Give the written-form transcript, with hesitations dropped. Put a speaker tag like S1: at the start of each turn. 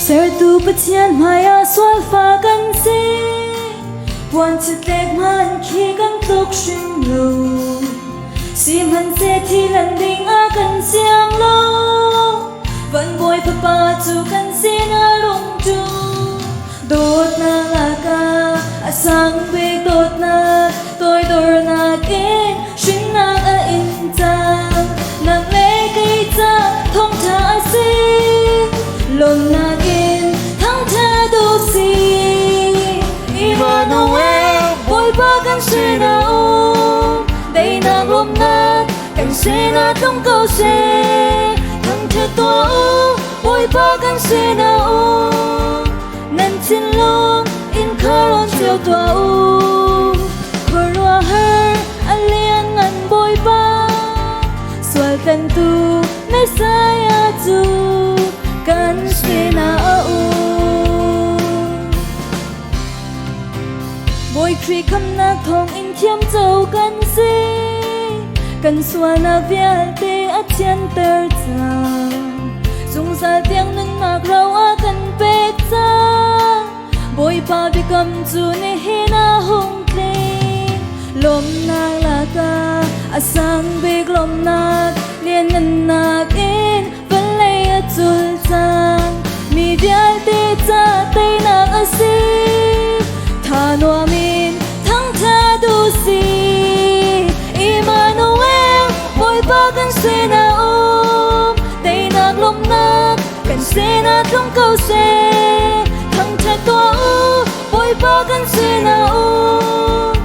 S1: Sertu Pathian hmaiah sualfa kan si. Puanchitlek hmanh khi kan tluk hrim lo. Sihmanhseh thi lan ding ah kan siang lo. Van Bawi Fapa cu kan sinah rung ṭum. Dawtnak lakah a sang bik dawtnak, toidornak in hrinnak a in cang. Nang le kei ca thawngṭha a si, lawmhnak in thangṭha duh si. Immanuel, Bawipa kan sinah um, daihnak lawmhnak kan sinah tlung ko seh. Thangṭhat tuah u, Bawipa kan sinah um, nan thinlung in kharon cio tuah u. Khuaruahhar a lianngan Bawipa, sual tlantu Messiah cu kan sinah a um. Bawi Khrih khamnak thawngin thiamco kan si. Kan sualnak vialte a thianter cang. Zungzal tiang nunnak ro a kan pek cang. Bawipa biakam cu nihin ah hung tling. Lawmhnak lakah a sang bik lawmhnak, lianngannak in vawlei a cul cang. Mi vialte ca teinak a si. Tha nuam in thangṭha duh si. Immanuel, Bawipa kan sinah um. Teinak lawmhnak kan sinah tlung ko seh. Thangṭhat tuah u, Bawipa kan sinah um.